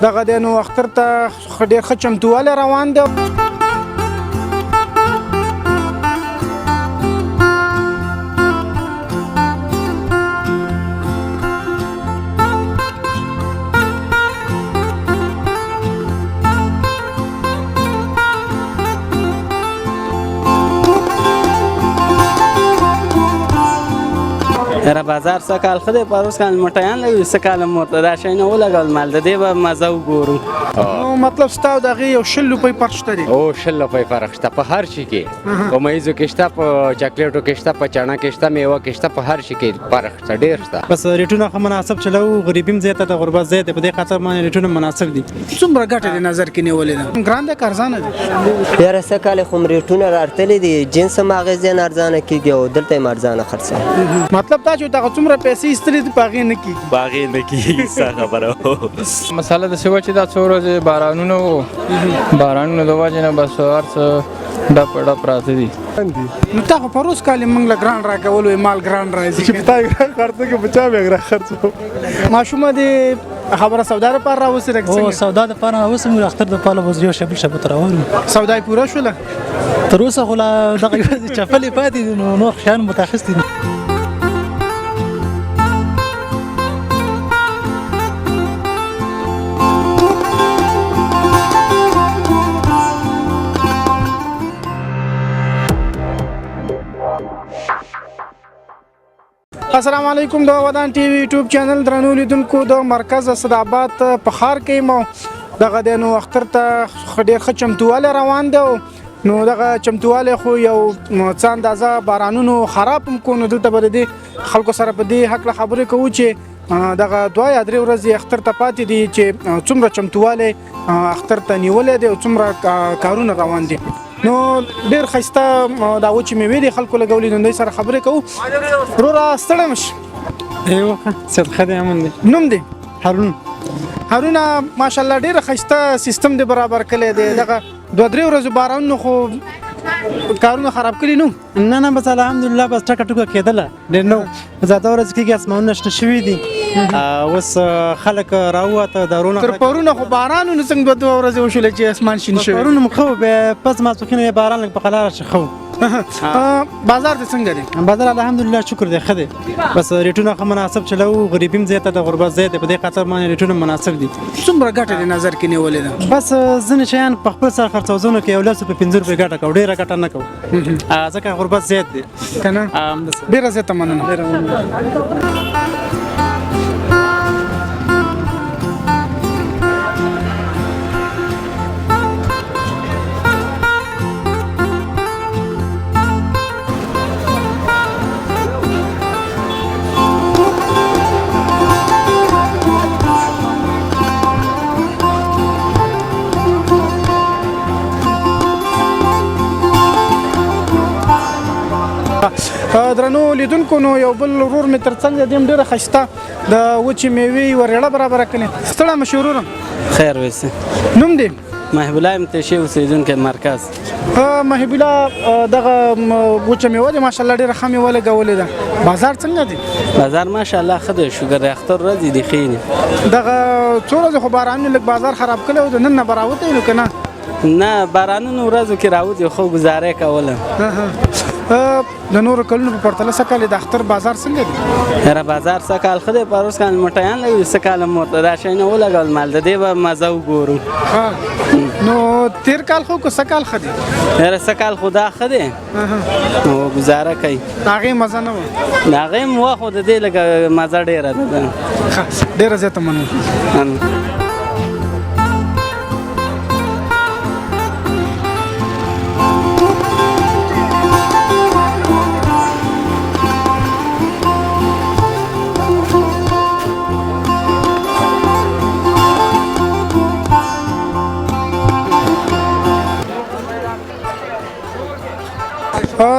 دغه دی نو اختر ته ډېر ښه چمتووالی روان دی. یاره بازار څه کال ښه دی، پروس کال مټیان لګوي، څه کال هم ورته دا شی نه ولګول، مال د دې به مزه وګورو. نو مطلب ستا او د هغې یو 20 روپۍ فرق شته دی؟ او 20 روپۍ فرق شته په هر شي کې، په میزو کې شته، په چاکلیټو کې شته، په چڼه کې شته، میوه کې شته، په هر شي کې فرق شته، ډېر شته. بس ریټونه ښه مناسب چلوو، غریبي هم زیاته ده، غربت زیات دی، په دې خاطر باندې ریټونه مناسب دي. څومره ګټه دې نظر کې نیولې ده؟ ګران دی که ارزانه دی؟ یاره سږ کال خو هم ریټونه راارتلي دي، جنس هم هغې ځای نه ارزانه کېږي او دلته هم ارزانه خرڅوي. مطلب دا چې دغه څومره پیسې ایستلې دي په هغې نه کېږي؟ په هغې نه کېږي، څه خبره. مسله داسې وه چې دا څو ورځې بارانونه وو، بارانونو د وجې نه بس هر څه ډپ ډپ راته دي. نو تا خو پروس کال یې موږ له ګران راکول، وایي مال ګران راځي. چې په تا یې ګران خرڅ کړ، په چا به یې ګران خرڅوم؟ ماشومه دې خبره سودا لپاره راوستې ده که هو، څنګه؟ سودا لپاره راوستې، موږ اختر لپاره بس یو شی بل شی به ته راوړو. سودا یې پوره شوله؟ تر اوسه خو لا دغه یوازې چپلې پاتې دي، نو نور شیان مو ته اخیستي دي. السلام علیکم د ودان ټي وي یوټیوب چینل درنو لیدونکو، د مرکز اسداباد په ښار کې یم. دغه دی نو اختر ته ډېر ښه چمتووالی روان دی. نو دغه چمتووالی خو یو څه اندازه بارانونو خراب هم کړو، نو دلته به د دې خلکو سره په دې هکله خبرې کوو چې دغه 2 یا 3 ورځې اختر ته پاتې دي چې څومره چمتووالی اختر ته نیولی دی او څومره کارونه روان دي. نو ډېر ښایسته دا وچې مېوې دي خلکو لګولې، نو دوی سره خبرې کوو. وروره ستړی مه شې. ایوه، صحت ښه دی، امن دی. نوم دی؟ هارون. هارونه ماشاءالله ډېر ښایسته سیستم دې برابر کړی دی. دغه 2 3 ورځې بارانونو خو کارونه خراب کړي نو؟ نه نه، بس الحمدلله، بس ټکه ټوکه کېدله، ډېر نه و. زیاته ورځ کېږي اسمانونه شنه شوي دي. اوس خلک راووته، دارونه تر پرونه خو باران و، نو څنګه 2 ورځې وشولې چې اسمان شین شوی؟ پرونه مو ښه و، بیا پس ماسپښین یې باران لږ په قلاره شو، ښه و. بازار دې څنګه دی؟ بازار الحمدلله شکر دی، ښه دی. بس ریټونه ښه مناسب چلوو، غریبي هم زیاته ده، غربت زیات دی، په دې خاطر باندې ریټونه مناسب دي. څومره ګټه دې نظر کې نیولې ده؟ بس ځینې شیان په خپل سر خرڅوو، ځینو کې یو 10 روپۍ 5 روپۍ ګټه کوو، ډېره ګټه نه کوو، ځکه غربت زیات دی. که نه؟ ډېره زیاته مننه. ډېره مننه. درنو لیدونکو، نو یو بل ورور مې تر څنګ دی، هم ډېره ښایسته د وچې مېوې یوه رېړه برابره کړې. ستړی مه شې وروره. خیر ویسې. نوم دی؟ محب الله یم، تشې اوسېدونکی مرکز. محب الله، دغه وچه مېوه دی ماشاءالله ډېره ښه مېوه لګولې ده. بازار څنګه دی؟ بازار ماشاءالله ښه دی، شکر دی. اختر ورځې دي ښې دي. دغه څو ورځې خو بارانونو لږ بازار خراب کړی و، د نن نه به راوتی نو که نه؟ نه، بارانونو ورځو کې راوځي، خو ګزاره یې کوله. د نورو کلونو په پرتله سږ کال د اختر بازار څنګه دی؟ یاره بازار سږ کال ښه دی، پروس کال مټیان لګوي، سږ کال هم ورته دا شی نه ولګول، مال د دې به مزه وګورو. نو تېر کال خو که سږ کال ښه دی؟ یاره سږ کال خو دا ښه دی، نو ګزاره کوي. د هغې مزه نه وه؟ د هغې هم وه، خو د دې لږه مزه ډېره ده. ښه، ډېره زیاته مننه. مننه.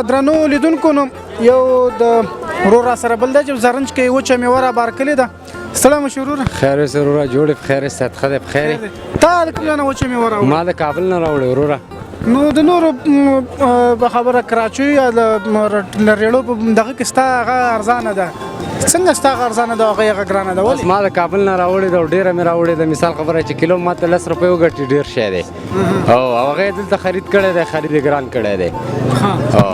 درنو لیدونکو، نو یو د ورور را سره بل دی چې زرنج کې وچه مېوه را بار کړې ده. سلام شي وروره. خیر اوسې وروره، جوړ یې؟ په خیر یې؟ صحت ښه دی؟ په خیر یې؟ تا د کوم ځای نه وچه مېوه راوړې؟ ما د کابل نه راوړې وروره. نو د نورو په خبره کراچۍ یا له رېړو په دغه کې ستا هغه ارزانه ده، څنګه ستا هغه ارزانه ده او هغه یې هغه ګرانه ده؟ ولې؟ بس ما د کابل نه راوړې ده او ډېره مې راوړې ده. مثال خبره چې کیلو ما ته 10 روپۍ وګټي ډېر شی دی، او هغه یې دلته خرید کړی دی، خرید یې ګران کړی دی.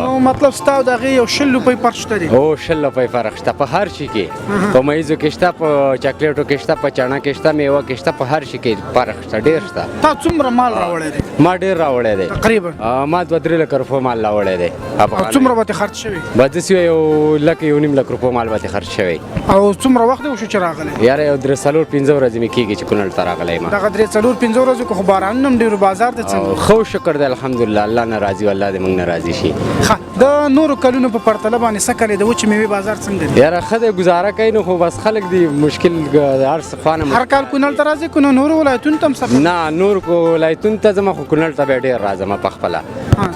نو مطلب ستا او د هغې یو 20 روپۍ فرق شته دی؟ او 20 روپۍ فرق شته په هر شي کې، په میزو کې شته، په چاکلیټو کې شته، په چڼه کې شته، میوه کې شته، په هر شي کې فرق شته، ډېر شته. تا څومره مال راوړی دی؟ ما ډېر راوړی دی، تقریبا ما 2-3 لکه روپو مال راوړی دی. او څومره به ترې خرڅ شوی؟ به داسې یو لک 1.5 لک روپو مال به ترې خرڅ شوی. او څومره وخت دی وشو چې راغلی؟ یاره یو 3-4-5 ورځې مې کېږي چې کونړ ته راغلی یم. دغه 3-4-5 ورځو کې خو بارانونه هم ډېر بازار ته څنګه؟ ښه شکر دی الحمدلله، الله نه راضي، الله دې موږ نه راضي شي. ښه، د نورو کلونو په پرتله باندې سږ کال د وچې میوې بازار څنګه دی؟ یاره ښه دی، ګزاره کوي نو، خو بس خلک دي مشکل هر څه خوانه. هر کال کونړ ته راځي که نه نورو ولایتونو ته هم سفر؟ نه، نور ولایتونو ته ځم، خو کونړ ته بیا ډېر راځم په خپله.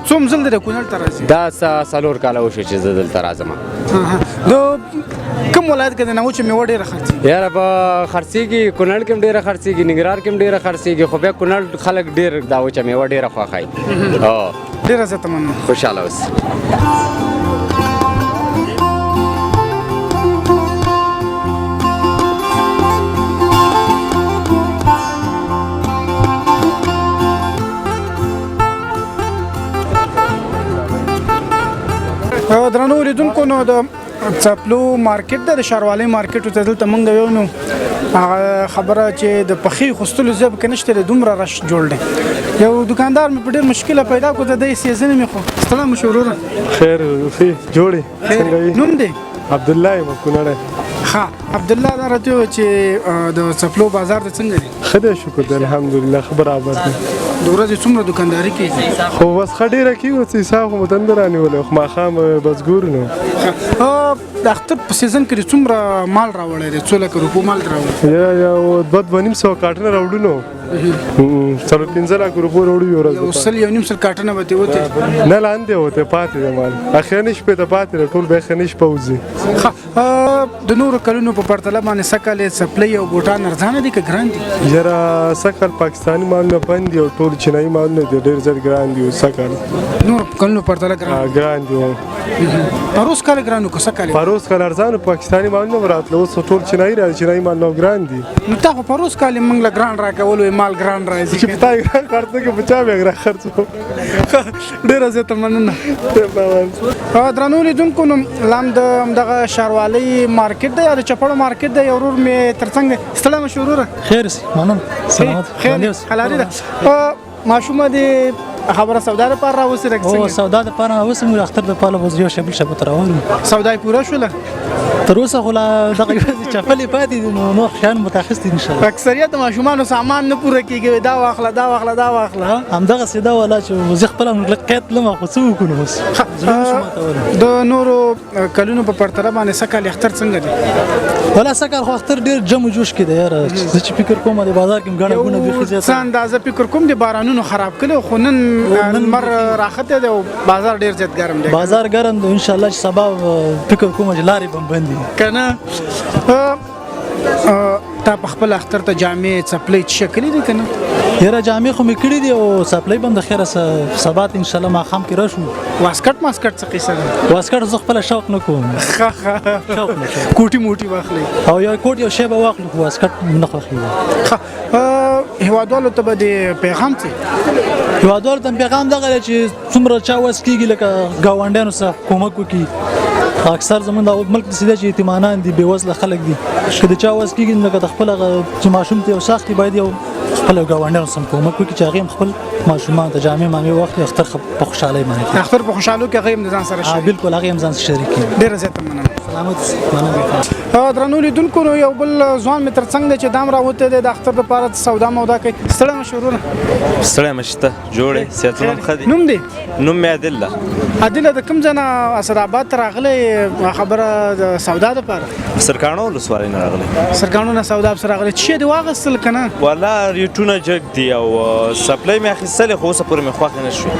څوم ځل دی کونړ ته راځي؟ دا 4 کاله وشو چې زه دلته راځم. د کوم ولایت کې د وچې میوه ډېره خرڅېږي؟ یاره په خرڅېږي، کونړ کې هم ډېره خرڅېږي، ننګرهار کې هم ډېره خرڅېږي، خو بیا کونړ خلک ډېر دا وچه میوه ډېره خوښوي. ډېره زیاته مننه، خوشحاله اوسئ. درنو لیدونکو، نو د څپلو مارکیټ ده، د ښاروالۍ مارکیټ ته دلته مونږ یو، نو هغه خبره چې د پخې خوستلو ځای پکې نشته دی، دومره رش جوړ دی. یو دکاندار مې په ډېر مشکله پیدا کړو، د دې سیزن مې خو. ستړی مه شې وروره. خیر اوسې، جوړې څنګه یې؟ نوم دی؟ عبدالله یم، کونړی. ښه عبدالله، دا راته ووایه چې د څپلو بازار د څنګه دی؟ ښه دی شکر دی الحمدلله، ښه برابر دی. د ورځې څومره دکانداري کېږي؟ خو بس ښه ډېره کېږي، څه حساب خو مو تنده رانیولی، خو ماښام بس ګورو نو. د اختر په سیزن کې دې څومره مال راوړی دی؟ څو لکه روپو مال دې راوړی؟ یو 2-2.5 کارټنه راوړو نو، 4-5 لک روپو راوړو یو ورځ. یو سل 1.5 کارټنه به ترې وتې؟ نه، لاندې وتې، پاتې دی مال، اخرنۍ شپې ته پاتې دی، ټول به اخرنۍ شپه وځي. ښه، د نورو کلونو په پرتله باندې سږ کال یې څپلۍ او بوټان ارزانه دي که ګران دي؟ یاره سږ کال پاکستاني مالونه بند دي او ټول چینایي مالونه دي، ډېر زیات ګران دي سږ کال. نور کلونو پرتله ګران؟ ګران دي. پروس کال ګران و که سږ کال؟ پروس کال ارزان و، پاکستاني مالونه به راتله، اوس ټول چینایي راځي، چینایي مالونه ګران دي. نو تا خو پروس کال یې موږ له ګران راکولو، مال ګران راځي. چې په تا یې ګران خرڅ کړ، په چا به یې ګران خرڅ کړو؟ ډېره زیاته مننه. درنو لیدونکو، نو لام د همدغه ښاروالۍ مارکیټ دی یا د چپړو مارکیټ دی. یو ورور مې تر څنګ دی. ستړی مه شې وروره. خیر اوسې، مننه، سلامت. خیر، حلالي ده. ماشومه دې خبره سودا لپاره راوستې ده که څنګه؟ سودا لپاره راوستې، موږ اختر لپاره به یو شی بل شی به راوړو. سودا یې پوره شوله؟ تر اوسه خو لا دغه یوازې چپلې پاتې دي، نو نور شیان مو ته اخیستي ان شاءالله. اکثریت ماشومانو سامان نه پوره کېږي، دا واخله دا واخله دا واخله. همدغسې ده ولا چې زه خپله هم لږ قید تلم، خو څه وکړو نو اوس زړه نه شو ماتولی. د نورو کلونو په پرتله باندې سږ کال اختر څنګه دی؟ ولا سږ کال خو اختر ډېر جم و جوش کې دی یاره. زه چې فکر کوم د بازار کې هم ګڼه ګوڼه بیخي زیاته. څه اندازه فکر کوم د بارانونو خراب کړی، خو نن لمر راختی دی او بازار ډېر زیات ګرم دی. بازار ګرم دی، ان شاءالله چې سبا فکر کوم چې لارې به هم بندې وي. که نه تا په خپل اختر ته جامې څپلۍ څه شی کړي دي که نه؟ یاره جامې خو مې کړي دي او څپلۍ به هم د خیره سبا ته انشاءالله ماښام کې راشو. واسکټ ماسکټ څه قصه ده؟ واسکټ زه خپله شوق نه کوم. ښه ښه، شوق نه کوم. کوټي موټي واخلئ او یو کوټ یو شی به واخلو، خو واسکټ نه خوښېږي. ښه، هېوادوالو ته به دې پیغام څه؟ هېوادوالو ته پیغام دغه دی چې څومره چا وس کېږي لکه ګاونډیانو سره کومک وکړي. اکثر زمونږ د ملک داسې دی چې یتیمانان دي، بېوزله خلک دي، که د چا وس کېږي لکه د خپل هغه چې ماشوم ته یو څه اخلي باید یو خپل ګاونډیانو سره کومک وکړي چې هغې هم خپل ماشومان ته جامې مامې واخلي، اختر په خوشحالۍ باندې تېر کړي. اختر په خوشحالو کې هغه هم د ځان سره شریک. بالکل هغه هم ځان سره شریک کړي. ډېره زیاته مننه. سلامت اوسئ، مننه. درنو لیدونکو، نو یو بل ځوان مې تر څنګ دی چې دام راوتی دی د اختر دپاره سودا مودا کوي. ستړی مه شې وروره. ستړی مه شې، ته جوړ یې؟ صحتونه هم ښه دي؟ نوم دی؟ نوم مې عادل ده. عادله، د کوم ځای نه اسداباد ته راغلی خبره د سودا دپاره؟ سرکاڼو ولسوالۍ نه راغلی. سرکاڼو نه سودا پسې راغلی. څه شی دې واخیستل که نه؟ والا ریټونه جګ دي او څپلۍ مې اخیستلې، خو اوسه پورې مې خوښې نه شوې.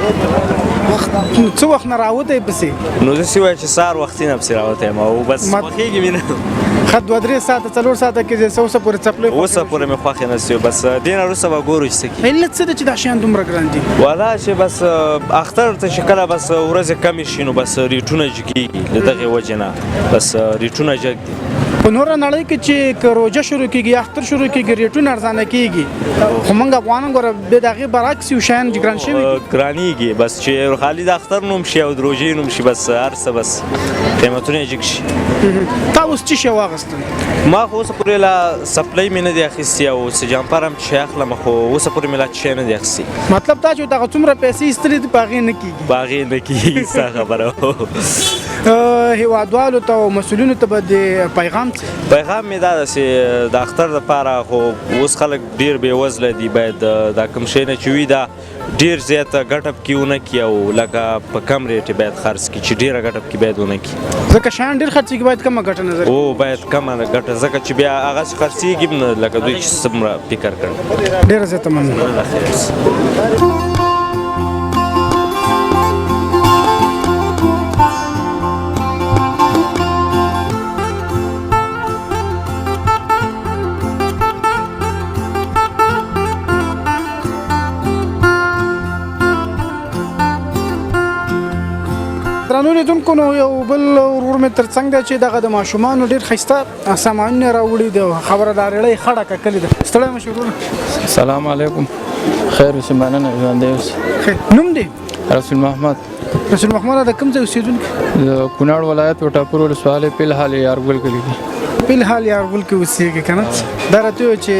څه وخت نه راوتی پسې؟ نو داسې وایه چې سهار وختي نه پسې راوتی یم او بس خوښېږي مې نه. ښه 2-3 ساعته 4 ساعته کې چې اوسه پورې څپلۍ اوسه پورې مې خوښې نه سوې، بس دې نه وروسته به ګورو چې څه کېږي. علت څه دی چې دا شیان دومره ګران دي؟ والا چې بس اختر ته چې کله بس ورځې کمې شي نو بس ریټونه جګېږي، له دغې وجې نه بس ریټونه جګ دي. په نوره نړۍ کې چې که روژه شروع کېږي یا اختر شروع کېږي ریټونه ارزانه کېږي، خو موږ افغانان ګوره بیا د هغې برعکس یو شیان ګران شوي دي. ګرانېږي بس چې خالي د اختر نوم شي او د روژې نوم شي، بس هر څه بس قیمتونه یې جګ شي. تا اوس څه شی واخیستل؟ ما خو اوسه پورې لا څپلۍ مې نه دي اخیستې او څه جمپر هم چې اخلم، خو اوسه پورې مې لا څه شی نه دي اخیستي. مطلب دا چې دغه څومره پیسې ایستلې دي په هغې نه کېږي؟ په هغې نه کېږي، ستا خبره. هیوادوالو ته او مسؤلینو ته به د پیغام څه؟ پیغام مې دا ده چې د اختر دپاره خو اوس خلک ډېر بېوزله دي، باید دا کوم شی نه چې وي دا ډېر زیاته ګټه پکې ونه کړي او لکه په کم ریټ یې باید خرڅ کړي چې ډېره ګټه پکې باید ونه کړي، ځکه شیان ډېر خرڅېږي، باید کمه ګټه نظر او باید کمه ګټه، ځکه چې بیا هغسې خرڅېږي هم نه لکه دوی چې څومره فکر کړی. ډېره زیاته مننه. درنو لیدونکو نو یو بل ورور مې ترڅنګ دی چې دغه د ماشومانو ډېر ښایسته سامانونه راوړي دي، خبره دا رېړۍ ښه ډکه کړې ده. ستړی مه شې وروره. سلام علیکم، خیر اوسې، مننه، ژوندی اوسې. نوم دې؟ رسول محمد. رسول محمد د کوم ځای اوسېدونکی؟ د کونړ ولایت وټاپور ولسوالۍ پیلحال یارګل کلي کې. پیلحال یارګل کې اوسېږي که نه؟ دا راته ووایه چې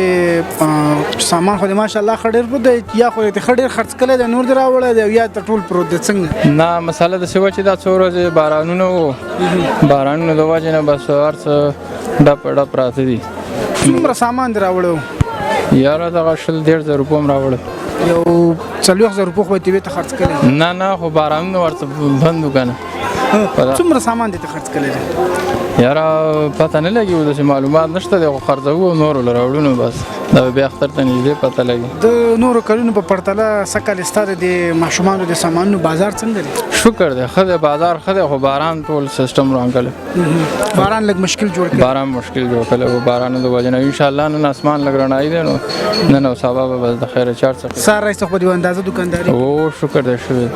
سامان خو دې ماشاءالله ښه ډېر پروت دی، یا خو دې ښه ډېر خرڅ کړی دی نور دې راوړی دی او یا ته ټول پروت دی، څنګه؟ نه، مسله داسې وه چې دا څو ورځې بارانونه وو، بارانونو د وجې نه بس هر څه ډپ ډپ پراته دي. څومره سامان دې راوړی و؟ یاره دغه 20-30 زره روپو هم راوړی. یو 40 زره روپو خو به دې ته خرڅ کړی؟ نه نه، خو بارانونه ورته بند و که نه. څومره سامان دې ته خرڅ کړی دی؟ یاره پته نه لګي، داسې معلومات نشته دی، خو خرڅوو نورو له راوړو نو بس دا به بیا اختر ته نږدې پته لګي. د نورو کلونو په پرتله سږ کال ستا د دې ماشومانو د سامانونو بازار څنګه دی؟ شکر دی، ښه دی، بازار ښه دی، خو باران ټول سیستم وران کړی. باران لږ مشکل جوړ کړی. باران مشکل جوړ کړی و، باران د وجې نه انشاءالله نن اسمان لږ رڼایي دی، نو نن او سبا به بس د خیره چار څه. سهار راهیسې خو به دې اندازه دوکانداري. او شکر دی، شوی.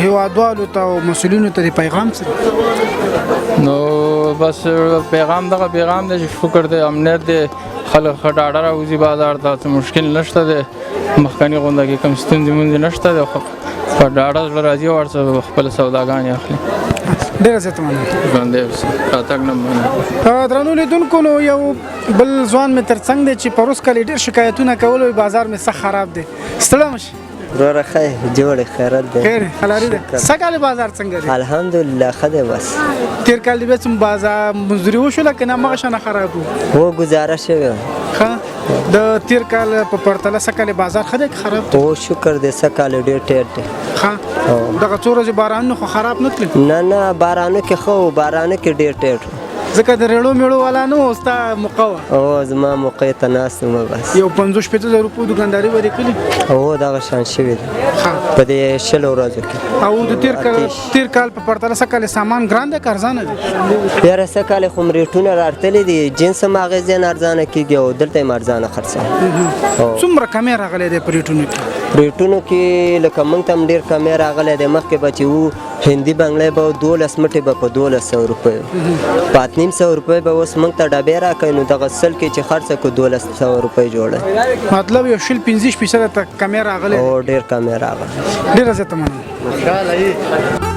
هیوادوالو ته او مسؤلینو ته د پیغام څه دی؟ نو بس پیغام دغه پیغام دی چې شکر دی، امنیت دی، خلک ښه ډاډه راوځي بازار ته، څه مشکل نشته دی، مخکني غونډه کې کوم ستونزې مونزې نشته دی، خو په ډاډه زړه راځي او هر څه خپله سوداګانې اخلي. ډېره زیاته مننه. ژوندی اوسې، راتګ نه مننه. درنو لیدونکو نو یو بل ځوان مې ترڅنګ دی چې پروس کال یې ډېر شکایتونه کول، وایي بازار مې سخت خراب دی. ستړی مه شې. وروره ښه یې، جوړ یې، خیرت دی. خیر خلاري ده. سږ کال بازار څنګه دی؟ الحمدلله ښه دی. بس تېر کال دې بیا څوم بازار مزدوري وشوله که نه هماغه شانه خراب و؟ هو ګزاره شوې. ښه، د تېر کال په پرتله سږ کال بازار ښه دی که خراب دی؟ هو شکر دی، سږ کال ډېر ټیټ دی. ښه، دغه څو ورځې بارانونو خو خراب نه تلل؟ نه نه، بارانو کې ښه و، بارانو کې ډېر ټیټ و، ځکه د ریړو میړو والا نه و، ستا موقع وه. هو زما موقع ته ناست وم. بس یو 50-60 زره روپو دوکانداري به دې کړې؟ هو دغه شان شوې ده په دې 20 ورځو کې. او د تېر کال په پرتله سږ کال سامان ګران دی که ارزانه دی؟ یاره سږ کال خو ریټونه راختلي دي، جنس هم هغې ځای نه ارزانه کېږي او دلته هم ارزانه خرڅوي. څومره کمی راغلی دی په ریټونو کې؟ ریټونو کې لکه موږ ته هم ډېر کمی راغلی دی. مخکې به چې وو هندي بنګړی به 12 مټې به په 1200 روپۍ، په 850 روپۍ به اوس موږ ته ډبې راکوي، نو دغه 100 کې چې خرڅه کړو 1200 روپۍ جوړوي. مطلب یو 20-25% ته کمی راغلی؟ هو ډېر کمی راغلی. ډېره زیاته مننه. خوشحاله یې.